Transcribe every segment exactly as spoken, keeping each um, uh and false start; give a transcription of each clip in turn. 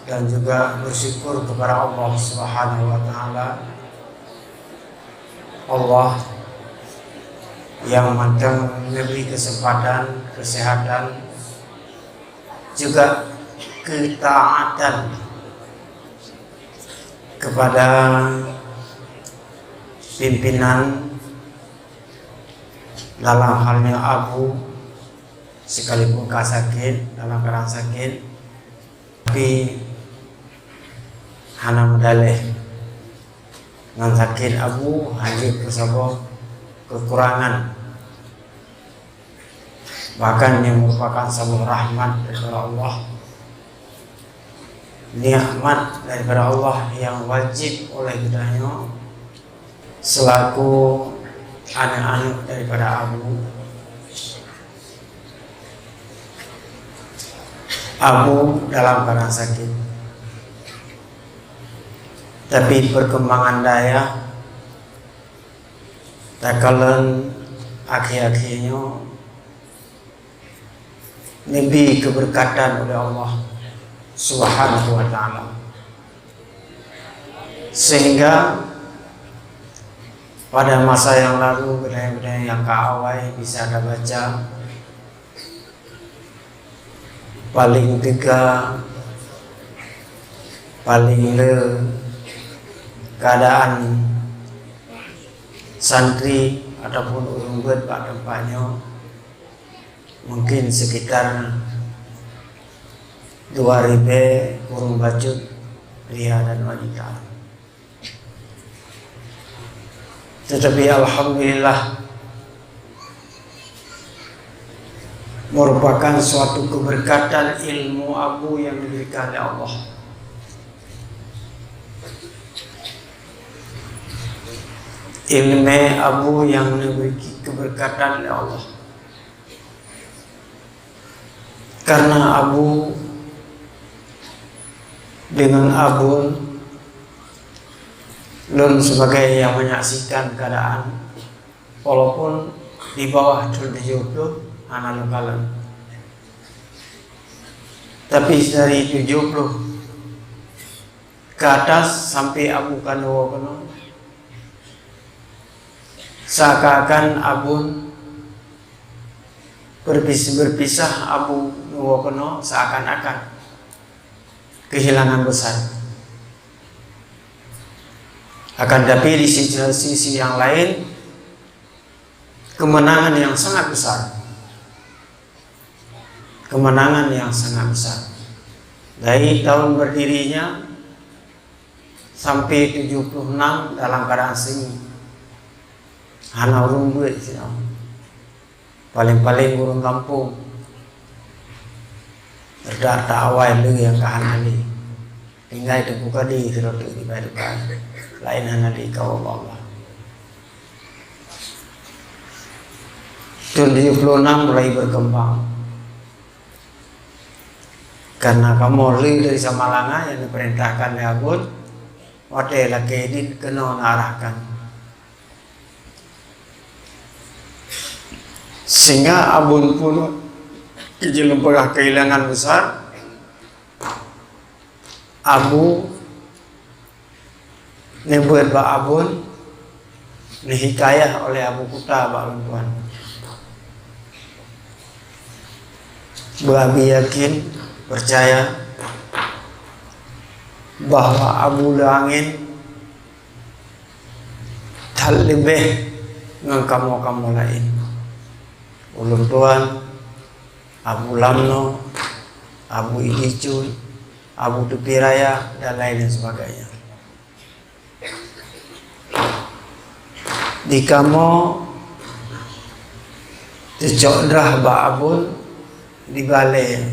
Dan juga bersyukur kepada Allah Subhanahu wa Ta'ala. Allah yang mantong memberi kesempatan, kesehatan, juga ketaatan kepada pimpinan, dalam halnya Abu, sekalipun ka sakit, dalam keadaan sakit, tapi hana meudaleh. Ngon sakét Abu hana peusaboh keukurangan, bahkan nyang meurupakan saboh rahmat daripada Allah, nikmat daripada Allah nyang wajéb oleh geutanyoe seulaku aneuk-aneuk daripada Abu. Abu dalam keadaan sakét. Tapi perkembangan dayah takalon akhé-akhé nyoe neubi keubeureukatan uleh Allah Subhanahu wa Ta'ala, sehingga pada masa nyang lalu, geutanyoe-geutanyoe nyang ka awai bisa tabaca, paleng teuga, paleng le keuadaan santri ataupun ureuëng beuet bak teumpat nyoe mungkin sekitar dua ribée kureueng bacut ria dan wanita. Tetapi alhamdulillah, merupakan suatu keberkatan ilmu Abu yang diberikan oleh Allah. Ilmu Abu yang diberi keberkatan oleh Allah. Karena Abu dengan Abun, lôn sebagai yang menyaksikan keadaan, walaupun di bawah tujuh puluh hana lôn kalon, tapi dari tujuh puluh ke atas sampai Abu ka neuwoe keunoe, seakan-akan Abun berpis-, berpisah Abu neuwoe keunoe seakan-akan kehilangan besar. Akan tapi di sisi, sisi yang lain, kemenangan yang sangat besar. Kemenangan yang sangat besar. Dari tahun berdirinya sampai tujuh puluh enam dalam keadaan sunyi. Hana ureuëng beuet sidroe. Paleng-paleng ureuëng gampông. Reudak ta awai le nyang ka hana le. Tinggai Teungku Kadi sidroe teuk di Baideukai. Laén hana le ka woe bak Allah. Thôn tujuh puluh enam mulai berkembang. Karena kamoe le dari Samalanga nyang neupeurintahkan lé Abon, watée lakée idin keunoe neuarahkan. Sehingga Abon pun jeuet lôn peugah kehilangan besar. Abu neubeuet bak Abon, neuhikayah oleh Abu Kuta bak lôn tuan. Beuabi yakin, peucaya bahwa Abu Leuangén that leubeh ngon kamoe-kamoe laén. Ulôn tuan, Abu Lamno, Abu Idi Cut, Abu Teupie Raya, dan lain dan sebagainya. Di kamoe teucok drah bak Abon di balée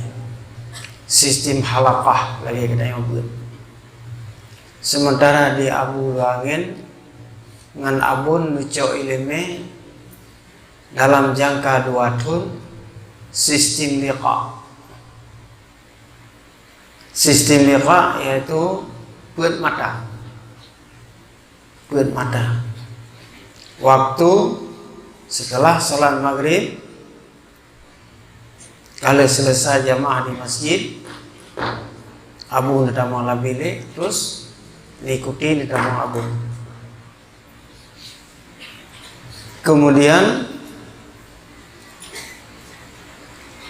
sistem halakah lagée geutanyoe beuet. Sementara di Abu Leuangén ngon Abon neucok iéleumé dalam jangka dua thon sistem liqa. Sistem liqa yaitu peuet mata. Peuet mata. Waktu setelah salat Maghrib, kalau selesai jamaah di masjid, Abu neutamong lam bilék, terus neuikuti neutamong Abu. Kemudian,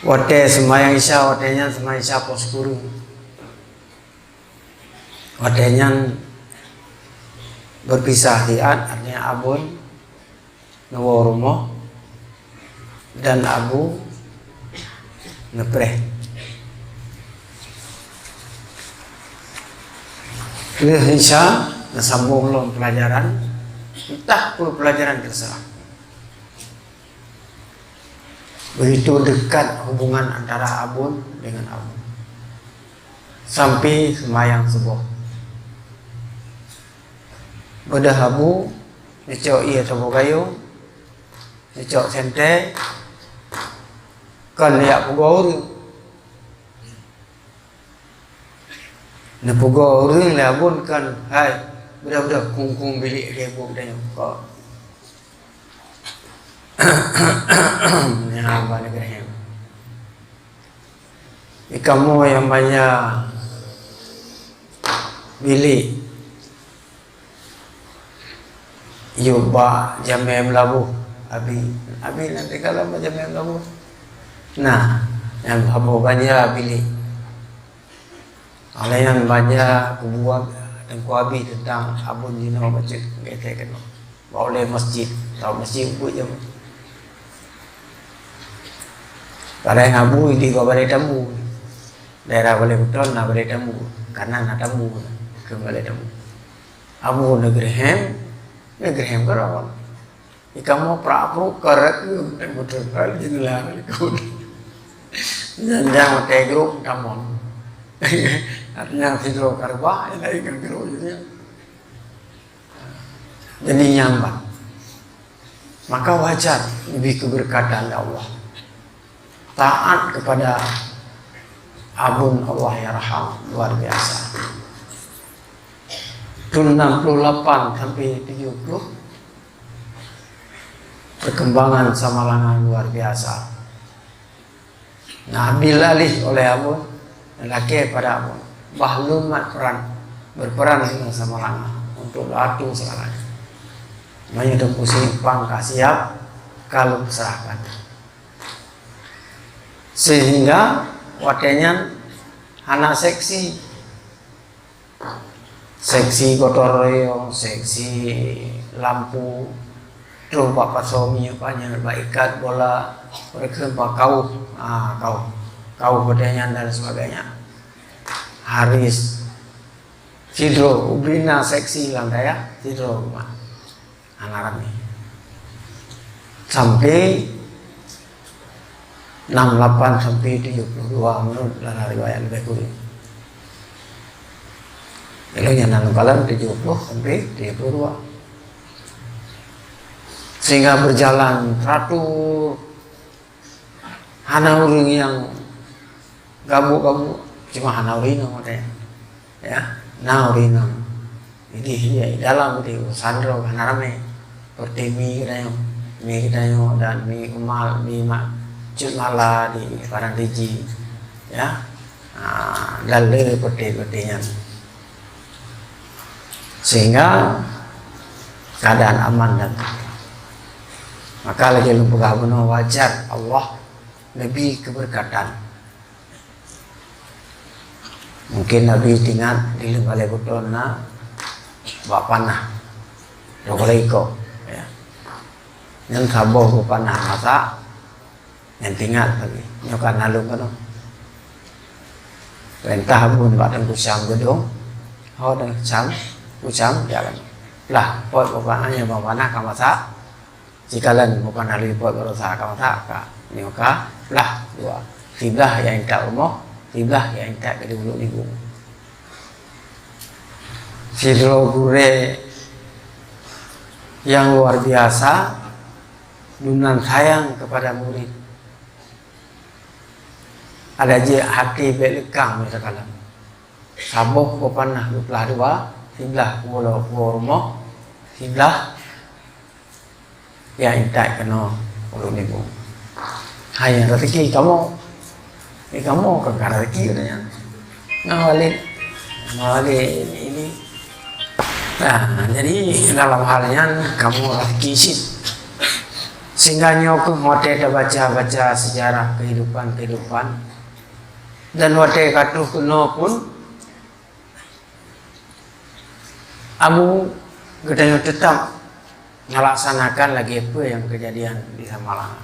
watée seumayang Isya, watée nyan seumayang Isya poh sikureueng. Watée nyan berpisah siat, artinya Abon neuwoe rumoh dan Abu neupreh. Lheueh Isya, neusambong lom pelajaran, entah peue pelajaran, terserah. Begitu dekat hubungan antara Abon dengan Abu. Sampai seumayang suboh. Beudôh Abu, neucok ié saboh gayong, neucok sentée, kon jak peugoe ureuëng. Neupeugoe ureuëng lé Abon kon, "Hai, beudôh-beudôh, kungkung bilék lagée buet geutanyoe." Kon. Nyan ban geureuhem. Di kamoe nyang banja bilék yôh bak jamé meulaboh, Abi. Abi na tinggai lam jamé meulaboh. Nah, nyang saboh banja bilék. Óh lheueh nyan banja kubu Teungku Abi teuntang Abon jinoe bacut gét-gét keunoe. Bak ulée masjid, tahu masjid ubit jameun. Padahai Abu di bak balai tamu. Daerah Balai Beutôi na balai tamu, karena na tamu keu balai tamu. Abu neugeureuhem, neugeureuhem keudroe. Di kamoe prak-pruk ka rakeum, eh, beutôi, ka jeuneulah likot. Nyan nyang watée grob tamong. Artinya sidroe ka reubah, nyang laén ka grob, jadi. Jadi nyan ban. Maka wajar leubeh keubeureukat dari Allah. Taat kepada Abon Allah Yarham luar biasa. Tahun enam puluh lapan sampai tujuh puluh, perkembangan Samalanga luar biasa. Nah, ambil alih oleh Abon, lakée pada Abon. Bah lôn mat peran, berperan dengan Samalanga untuk latu segalanya. Meunyoe Teungku Simpang ka siap, ka lôn serahkan. Sehingga watée nyan hana seksi. Seksi gotong royong, seksi lampu, troh bak pasoe minyeuk, bak nyan, bak ikat bola, mereka bak kawöh, ah, kawöh, kawöh watée nyan dan sebagainya. Haris, sidroe ubena seksi lam dayah, sidroe rumah. Hana ramé. Sampai enam lapan sampai tujuh puluh dua menurut dalam riwayat lebih kurang. Jadi, nyan dalam kalam tujuh puluh sampai tujuh puluh dua. Sehingga berjalan teratur. Hana ureuëng nyang gabuk-gabuk, cuma hana ureuëng inong watée. Ya, na ureuëng inong. Jadi, ya, dalam di urusan droe hana ramé. Seperti mi geutanyoe, mi geutanyoe dan mi umal, mi mak cut mala di Padang Riji. Ya. Ah, dan le seperti-seperti nyan. Sehingga keadaan aman dan tentram. Maka lagée lôn peugah bunoe, wajar Allah leubeh keubeureukat. Mungkin Abi teuingat di lheueh balai Beutôi na bak panah. Dua balai iko, ya. Nyan saboh bak panah masak. Nyan teuingat lagi. Nyoe ka na lôn keunoe. Peurintah Abon bak Teungku Syam geudong. Ho Teungku Syam, Teungku Syam jalan. Lah, pot bak panah nyoe bak panah ka masak. Sikalon bak panah lipot baroesa ka masak ka. Nyoe ka blah dua. Siblah nyang intat rumoh, siblah nyang intat keu di Uluk Nibong. Sidroe gurée nyang luar biasa, dunan sayang kepada murid. Ada jih hati bék leukang meusakalon. Saboh bak panah geuplah dua, siblah keu uroe rumoh, siblah nyang intat keunoe Uluk Nibong. Hai, nyang raseuki kamoe. Eh, kamoe ka, ka raseuki katanya. Nah, Walid, Malik ini. Nah, jadi dalam hal nyan kamoe raseuki cit. Sehingga nyoe keuh watée tabaca-baca sejarah kehidupan-kehidupan dan watée ka troh keunoe pun, Abu geutanyoe teutap melaksanakan lagée peue nyang keujadian di Samalanga.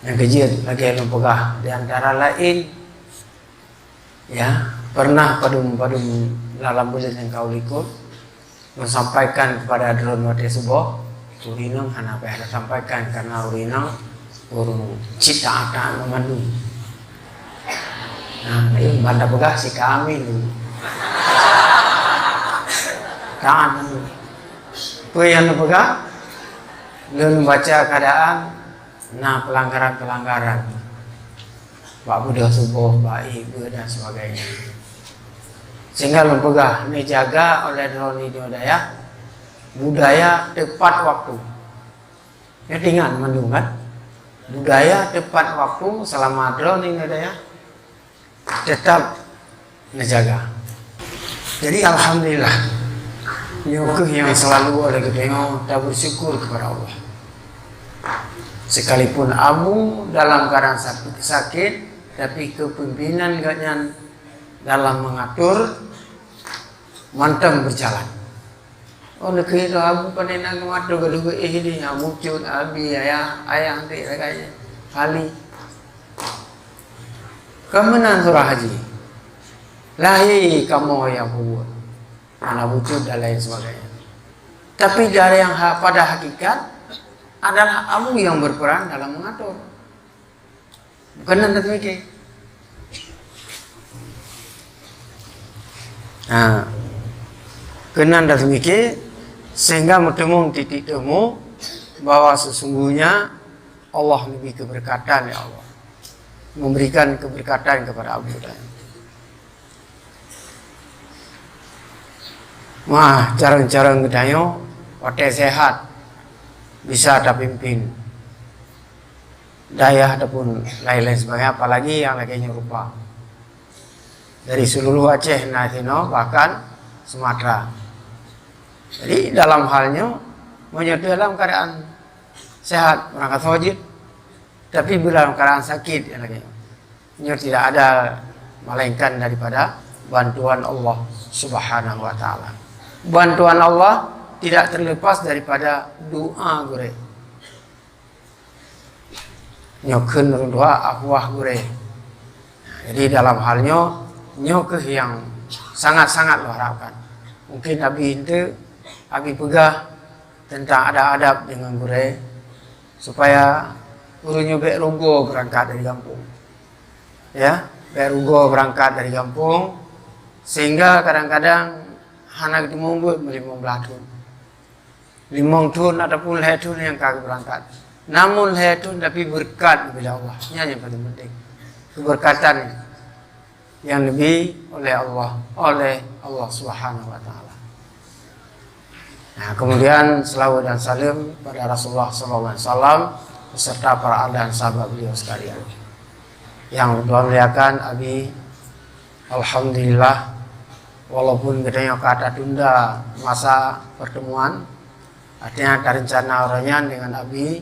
Nyang keujeuet lagée lôn peugah, di antara laén, ya, pernah padum-padum lam buleuen nyang ka u likot, lôn sampaikan kepada droeneuh watée suboh, ureueng inong hana payah lôn sampaikan, karena ureueng inong ureueng cit taat-taat meumandum. Nah, nyan ban tapeugah si kami ni. Taat meumandum. Peue nyang lôn peugah? Lôn baca keadaan na pelanggaran-pelanggaran bak beudôh suboh, bak ié beuet dan sebagainya. Sehingga lôn peugah, neujaga oleh droeneuh di dayah budaya tepat waktu. Nyoe teuingat mandum kan? Budaya tepat waktu selama droeneuh di dayah tetap neujaga. Jadi alhamdulillah, nyoe keuh nyang selalu oleh geutanyoe tabersyukur kepada Allah. Sekalipun Abu dalam keadaan sakit, sakit, tapi kepemimpinan gobnyan dalam mengatur mantong berjalan. Oh, neukheun lom Abu pane na geumato geuduek eh ni, Abu Cut, Abi, Ayah, Ayah Antik, lagèe nyan. Kali. Ka meunan surah haji. Lahé kamoe nyang peubuet. Aneuk Abu Cut dan lain sebagainya. Tapi dari yang ha-, pada hakikat adalah Abu yang berperan dalam mengatur. Keunan taseumike. Ha. Keunan taseumike, sehingga meuteumong titik temu bahwa sesungguhnya Allah neubri keberkatan, ya Allah. Memberikan keberkatan kepada Abu Dhabi. Wah, carông-carông geutanyoe watèe sehat bisa tapimpin dayah ataupun lain-lain sebagainya, apalagi nyang lagèe nyoe rupa. Dari seluruh Aceh na sinoe, bahkan Sumatera. Jadi, dalam hal nyoe, meunyoe dalam keadaan sehat, meurangkasoe jeuet, tapi bila dalam keadaan sakit, nyang lagèe nyoe. Nyoe tidak ada melainkan daripada bantuan Allah Subhanahu wa Ta'ala. Bantuan Allah tidak terlepas daripada doa gurèe. Nyoe kheun ureueng tuha, afwah gurèe. Jadi dalam hal nyoe, nyoe keuh nyang sangat-sangat lôn harapkan. Mungkin Abi eunteuk, Abi peugah tentang adab-adab deungon gurèe, supaya ureueng nyoe bèk rugoe beurangkat dari gampông. Ya, bèk rugoe beurangkat dari gampông, sehingga kadang-kadang hana geuteumeung beuet meulimong blaih thôn. Limong thôn ataupun lhèe thôn nyang ka geubeurangkat. Namun lhèe thôn tapi beureukat geubri lé Allah. Nyan nyang paling penting. Keubeureukatan nyang geubri oleh Allah, oleh Allah Subhanahu wa Ta'ala. Nah, kemudian selawat dan salam pada Rasulullah sallallahu alaihi wasallam beserta para ahli dan sahabat beliau sekalian. Yang Tuhan muliakan, Abi, alhamdulillah, walaupun geutanyoe ka tatunda masa pertemuan, artinya tarencana uroe nyan dengan Abi,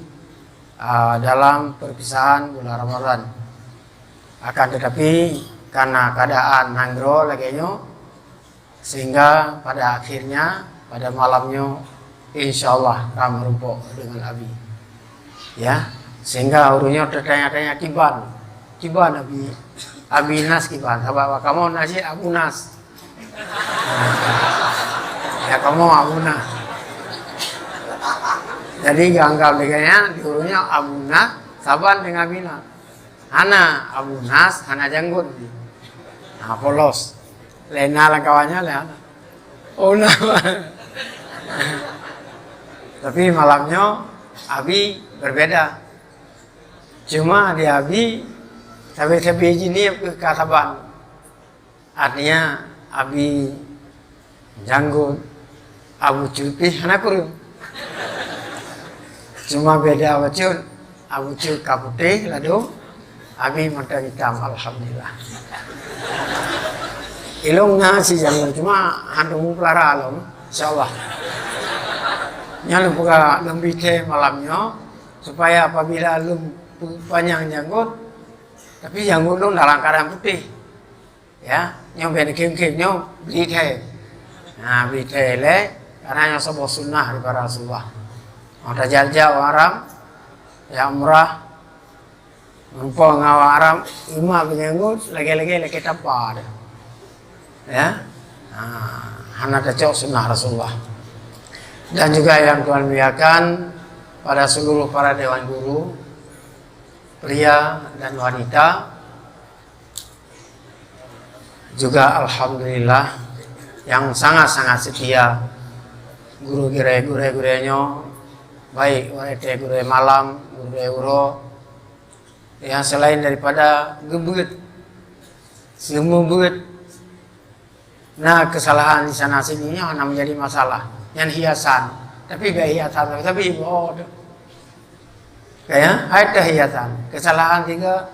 ah, dalam perpisahan bulan Ramadan. Akan tetapi, karena keadaan nanggroe lagèe nyoe, sehingga pada akhirnya, pada malam nyoe, insya Allah ka meurumpok dengan Abi. Ya, sehingga ureueng nyoe teutanya-tanya kiban. Kiban Abi, Abi Nas kiban. Sabab kamoe na cit Abu Nas. Ya, kamoe Abu Nas. Jadi, geuanggap lagèe nyan, di ureueng nyoe Abu Nas, saban dengan Abi Nas. Hana Abu Nas, hana janggot. Ha, polos. Lé na lam kawan nyan, lé hana. Oh, na. Tapi malam nyoe, Abi berbeda. Cuma di Abi, sabe-sabe jeunèh ka saban. Artinya, Abi janggot, Abu Cut pih hana kureueng. Cuma beda bacut, Abu Cut ka putéh ladôm, Abi mantong itam, alhamdulillah. Ilong na si janggut, cuma hantu muplara lom, insyaallah. Nyan lôn peugah lôn bri thèe malam nyoe, supaya apabila lôn panyang janggut, tapi janggut lôn dalam keadaan putih. Ya, nyoe ben khém-khém nyoe bri thèe. Nah, bri thèe lé, karena nyoe saboh sunnah daripada Rasulullah. Mau tajak-jak orang Arab, ya umrah, Meunyoe ngon awak Arab, imak meunyoe lagèe-lagèe lakèe tampa teuh. Ya. Ha, hana tacok sunnah Rasulullah. Dan juga yang Tuhan muliakan, pada seluruh para dewan guru, pria dan wanita, juga alhamdulillah yang sangat-sangat setia guru gurèe, gurèe-gurèe nyoe, baik gurèe malam, gurèe uroe, ya, selain daripada geubeuet, seumeubeuet, na kesalahan di sana sini nyoe hana menjadi masalah. Nyan hiasan. Tapi bèk hiasan, tapi iboh tu. Kaya, hai teuh hiasan. Kesalahan tiga,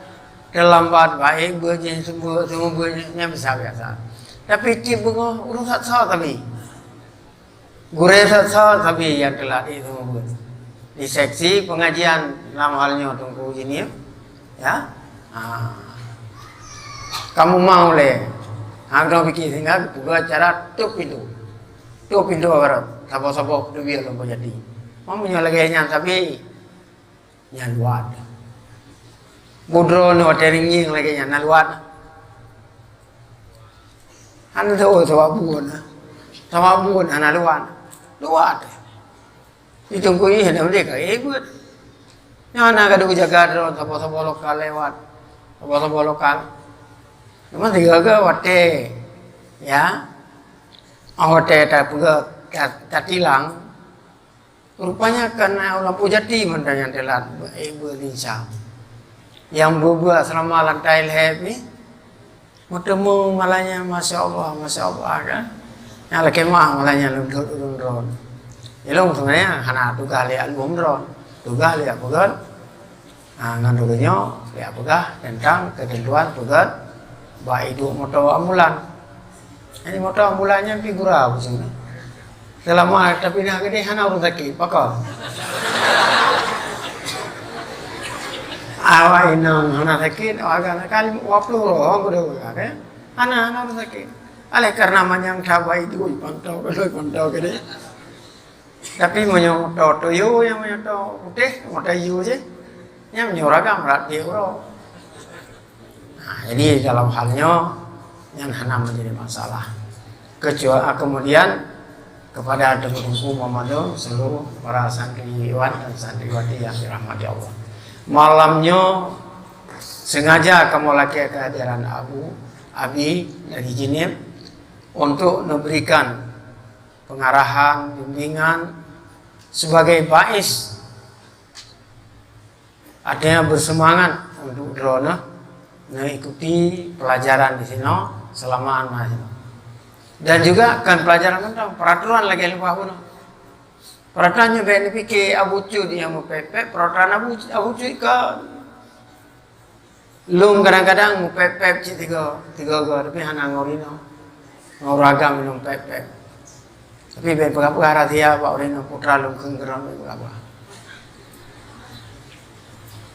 terlambat, baik, beuet, seumeubeuet, seumeubeuet, nyan bisa biasa. Tapi tiep beungoh, ureueng sat-sat tapi. Gurèe sat-sat sabe nyang teulat di teumeubuet. Di seksi pengajian lam hal nyoe Teungku Jinim, ya. Ha. Kamoe mau lé. Ha, keunoe pike singa geupeugah cara tutup pintoe. Tutup pintoe baroe. Saboh-saboh teubiet lom jadi. Meunyoe lagèe nyan sabe, nyan luwat. Budroe nyoe watèe ringieng lagèe nyan na luwat. Hana teuôt saboh buet na. Saboh buet hana luwat. Luwat. Di Teungku Ih hana merdeka, eh, buet. Nyoe hana gadoh jaga droe saboh-saboh lokal lewat. Saboh-saboh lokal. Cuma tiga-tiga watèe, ya. Watèe tapeugah, ta-, tatilang. Rupanya kan, ah, lampu jati mantong nyang teulat, eh, beulinsa. Nyang beubuet seulama lantai lhèe pih, meuteumeung malam nyan, masya Allah, masya Allah, kan. Nyang lakèe meu'ah malam nyan lôn dot ulôn droe. Ilôn sebenarnya hana tugaih lé almarhum droe, tugaih lé peugöt. Ha, ngon lagèe nyoe, lé peugah teuntang keutentuan peugöt bak iduek moto ambulan. Jadi moto ambulan nyan pih gura buseue. Seulama tapinah keudéh hana ureueng sakét, pakon? Awak inong hana sakét, awak agam kali dua puluh roh keudéh, kan? Hana, hana ureueng sakét. Oleh karena manyang that bak iduek pantau keudéh, pantau keudéh. Tapi meunyoe moto tuyô, nyang meunyoe moto putéh, moto yue jih, nyan meunyoe ragam brat jih uroe. Nah, jadi dalam hal nyoe, nyan hana menjadi masalah. Kecuali, ah, kemudian kepada Teungku Muhammad, seluruh para santriwan dan santriwati yang dirahmati Allah. Malam nyoe sengaja kamoe lakèe kehadiran Abu, Abi dari Jeunieb untuk memberikan pengarahan, bimbingan sebagai bais, artinya bersemangat untuk droeneuh mengikuti pelajaran di sinoe selama na sinoe. Dan juga kan pelajaran tentang peraturan lagèe leubeh bunoe. Peraturan nyoe bèk neupike Abu Cut nyang meupèp-pèp, peraturan Abu, Abu Cut ka Lôn kadang-kadang meupèp-pèp cit tiga, tiga goe, tapi hana ngon ureueng inong. Ngon ureueng agam lôn pèp-pèp. Tapi bèk peugah-peugah rahsia bak ureueng inong, putra lôn kheun keudroe bèk peugah-peugah.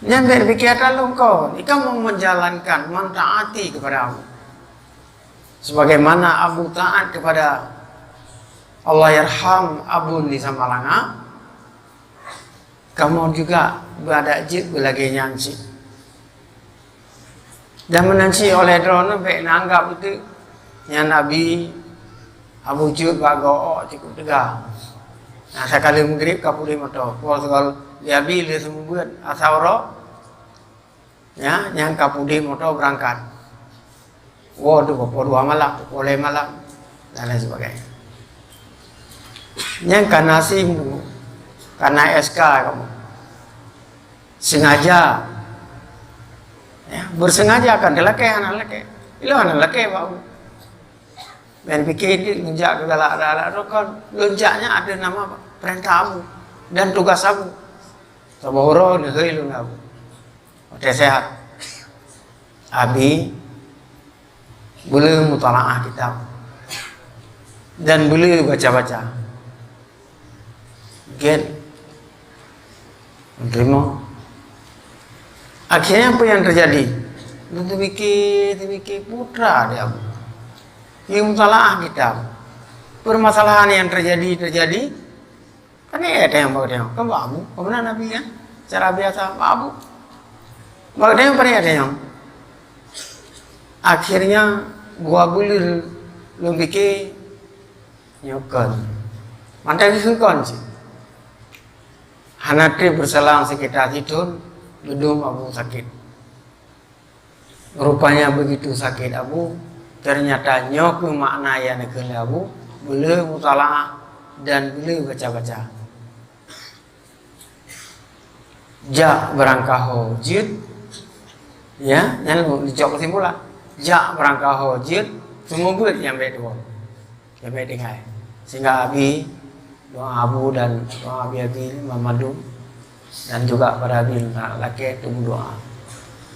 Nyan bèk pike atra lôn kon, ikam mau menjalankan, mentaati kepada Allah. Sebagaimana Abu taat kepada Allahyarham Abon di Samalanga, kamoe juga beuadak jeuet beulagèe nyan cit. Dan meunan cit oleh droeneuh bèk neuanggab eunteuk nyan Abi Abu Cut bak goe ôk cukôp teuga. Nah, sakali meugrib ka puléh moto. Poh sigoe lé Abi lé seumeubeuet asa uroe. Ya, nyang ka puléh moto beurangkat. Woe tu poh dua malam, poh lhèe malam, dan lain sebagainya. Nyang ka na sim, ka na S K kamoe. Sengaja, ya, bersengaja kan, dilakèe hana lakèe. Ilôn hana lakèe bak ulôn. Bèk pike di lôn jak keu galak adak-adak droe kon. Lôn jak nyan ada nama perintah Abu dan tugas Abu. Saboh uroe neuhôi lôn Abu. Watèe sehat. Abi, Beu le mutalaah kitab dan beu le baca-baca. Gét. Meuteurimong. Akhirnya apa yang terjadi? Teupike, teupike putra di Abu. Ia mutalaah kitab. Permasalahan yang terjadi, terjadi. Kan ya tanyong bak tanyong. Kan bak Abu. Kemana Nabi kan? Secara biasa bak Abu. Bak tanyong, bak tanyong. Akhirnya gua bulir lom pike nyoe kon. Mantong geukheun kon cit. Hana treb beuselang sekitar sithon, geudum Abu sakét. Rupanya begitu sakét Abu, ternyata nyoe keuh makna nyang neukheun lé Abu, beu le mutalaah dan beu le baca-baca. Jak beurangkaho jeuet, ya, nyan licok keusimpulan. Jak beurangkaho jeuet, seumeubeuet nyang bèk tuwoe. Keubiet tinggai. Sehingga Abi, doa Abu dan doa Abi-Abi mandum, dan juga pada Abi lakèe tumu doa.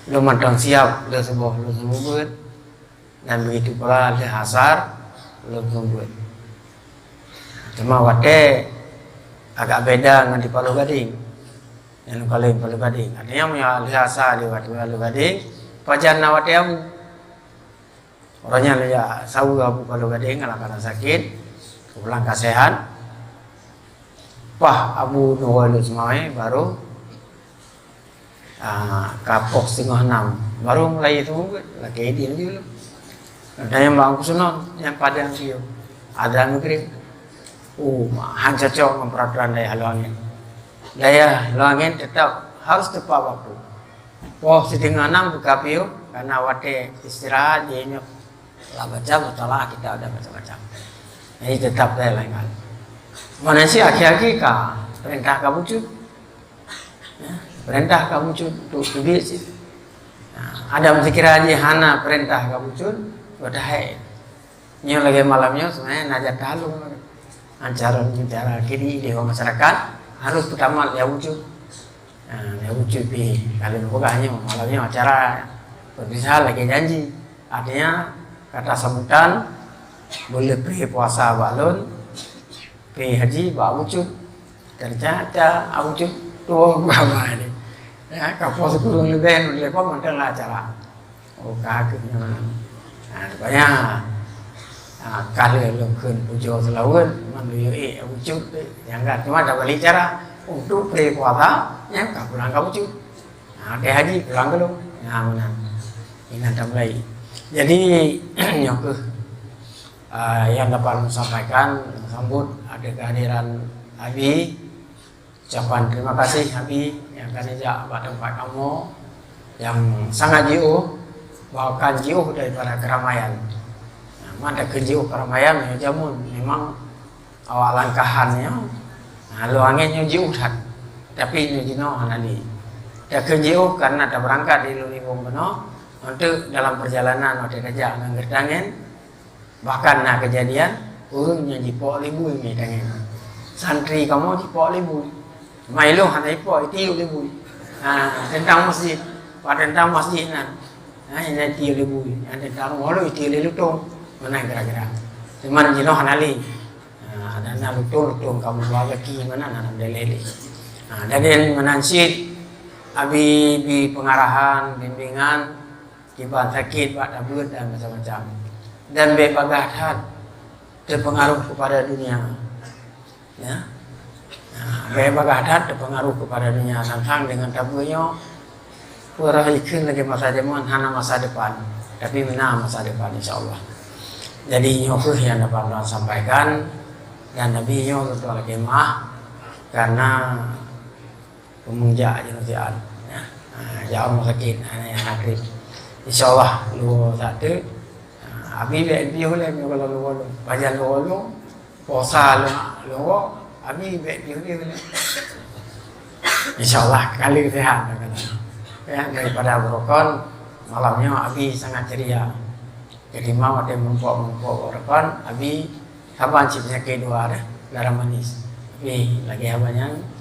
Lôn mantong siap lheuh suboh lôn seumeubeuet, dan begitu pula lheuh asar lôn seumeubeuet. Cuma watèe agak beda ngon di Paloh Gadeng. Nyang lôn kalon Paloh Gadeng. Artinya, meunyoe lheuh asar di watèe Paloh Gadeng, pajan na watèe Abu. Uroe nyan lôn jak saweue Abu Paloh Gadeng, kadang-kadang sakét, pulang ka seuhat. Paih Abu neuwoe lôn seumawé, baru, ah, ka poh siteungoh nam, baru mulai seumeubeuet, lakèe idin jih lom. Dan nyang bak Ungku Sunon, nyang padang siuh, azan Maghrib. Oh, han cocok ngon peraturan dayah Lueng Angén. Dayah Lueng Angén teutap harus tepat waktu. Poh siteungoh nam beuka piôh, karena watèe istirahat jih nyoe. Lah baca, mutalaah kitab dan macam-macam. Jadi, teutap dayah Lueng Angén. Manusia akhé-akhé ka peurintah ka bucut. Ya, peurintah ka bucut untuk teubiet cit. Nah, Adam sekira jih hana peurintah ka bucut, padahai nyoe lagèe malam nyoe sebenarnya na jatah lôn. Acara, acara kiri di masyarakat harus peutamat lé Abu Cut. Nah, lé Abu Cut pih, kalau lôn peugah nyoe, malam nyoe acara perpisahan lagèe janji. Artinya, kata sambutan, beu le pré puasa bak lôn, pré haji bak Abu Cut. Ternyata Abu Cut tuwoe bak ma ni. Ya, ka poh sikureueng leubeh, leubeh mantong lah acara. Oh, ka keuh nyan. Ha, rupanya, ha, ka lheueh lôn kheun pujoe seulaweuet, man lôn yue ék Abu Cut, nyang ka teuma tabalek cara untuk pré puasa, nyang ka pulang ka Abu Cut. Ha, watèe haji pulang keu lôn. Ha, meunan. Inan tamulai. Jadi, nyoe keuh, ah, nyang dapat lôn sampaikan, meusambot ada kehadiran Abi. Ucapan terima kasih Abi nyang ka neujak bak teumpat kamoe nyang sangat jiôh, bahkan jiôh daripada keramaian. Nah, mantong keu jiôh keramaian, nyoe jameun memang awak langkahan nyoe, nah, Lueng Angén nyoe jiôh that. Tapi nyoe jinoe hana lé. Takheun jiôh karena tabeurangkat di Lôn Libong keunoe, untuk dalam perjalanan watèe tajak ngon geutangen, Bahkan na keujadian, ureueng nyang jipok libui ngon tangan. Santri kamoe jipok libui. Mailong hana jipok, itiup libui. Ha, teuntang masjid. Pat teuntang masjid nan. Ha, nyang itiup libui. Nyang teuntang rumoh lôn itiup lé lutông. Meunan kira-kira. Cuman jinoe hana lé. Ha, dan na lutông-lutông kamoe ba gaki meunan, alhamdulillah lé. Ha, jadi meunan cit, Abi bi pengarahan, bimbingan, kiban sakét bak tabeuet dan macam-macam. Dan bèk bagaih that teupeungaruh keupada dunia. Ya. Nah, bèk bagaih that teupeungaruh keupada dunia. Sang-sang deungon tabeuet nyoe, peurah ikheun lagèe masa jameun hana masa depan. Tapi meunan masa depan, insya Allah. Jadi, nyoe keuh nyang dapat lôn sampaikan. Dan Nabi nyoe lôn tuan lagèe maah. Karena Peumujak jinoe siat, ya. Ha, jak rumoh sakét, ha, nyang na treb. Insya Allah, luwa sateuk. Ha, Abi bèk piôh lé, meunyoe kalau luwa lôn. Pajan luwa lôn, puasa lôn, luwa, Abi bèk piôh-piôh lé. Insya Allah, kali seuhat, ya, daripada Abu Rokon, malam nyoe Abi sangat ceria. Jadi, mau ada mumpok-mumpok Abu Rokon, Abi saban cit penyakit dua dah, darah manis. Tapi lagi apa nyan,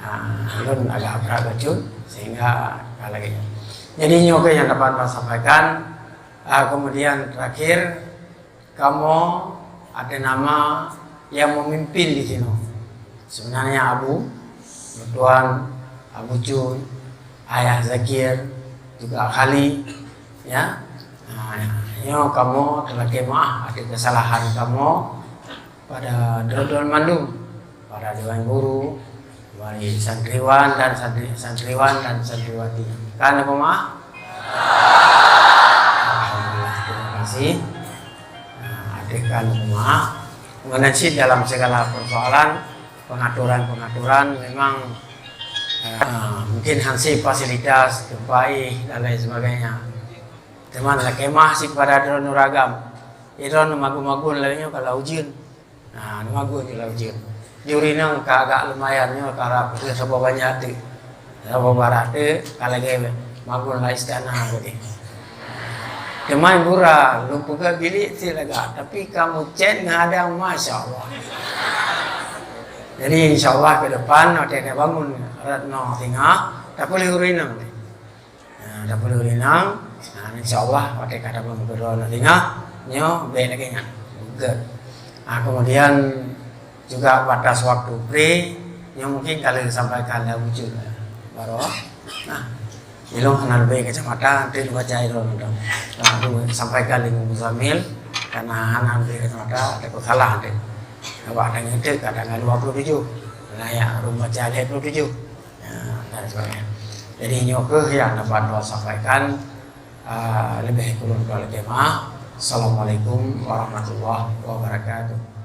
Ah, lôn agak brat bacut, sehingga ka lagèe nyoe. Jadi, nyoe keuh nyang dapat lôn sampaikan. Ah, kemudian terakhir, kamoe ada nama yang memimpin di sini. Sebenarnya Abu, Tuan Abu Cun, Ayah Zakir, juga Khali, ya. Ah, nyoe kamoe teulakée meu'ah ada kesalahan kamoe pada droe-droe mandum, para dewan guru, bagi santriwan dan santri-, santriwan dan santriwati. Kan apa mah? Alhamdulillah, terima kasih. Nah, adik kan apa mah? Mengenai dalam segala persoalan, pengaturan-pengaturan memang, eh, mungkin hansip fasilitas, gempa dan lain sebagainya. Teuma lakée meu'ah cit pada droe ureueng agam. Droe magun-magun lagée nyoe kalau ujeuen. Nah, magun jih lah ujeuen. Juri nang ka agak lumayan nyoe, ka rab saboh banyak teuk. Saboh barat teuk, ka lagée magun lah istana tadi. Teuma gura, lôn peugah bilik cit lagak, tapi kamoe cét ngon adang, masya Allah. Jadi, insya Allah ke depan, watée ka bangun Retno singoh, tapeulheueh ureueng inong. Nah, tapeulheueh ureueng inong, nah, insya Allah, watée ka tabangun keudroe na singoh, nyoe bèk lagée nyan. Gét. Ah, kemudian juga batas waktu pri, nyoe mungkin ka lheueh sampaikan lé Abu Cun. Baru, nah, ilong hana leubeh kacamata, nanti dibaca ilong dong. Nah, tu sampaikan lé Muzamil, karena hana leubeh kacamata, takut salah nanti. Awak dah ngetik kadang dua puluh tujuh. Nah, ya, rumah baca lima puluh tujuh. Ya, dan sebagainya. Jadi, nyoe kheueh nyang dapat lôn sampaikan, ah, leubeh kureueng lôn lakée meu'ah. Assalamualaikum warahmatullahi wabarakatuh.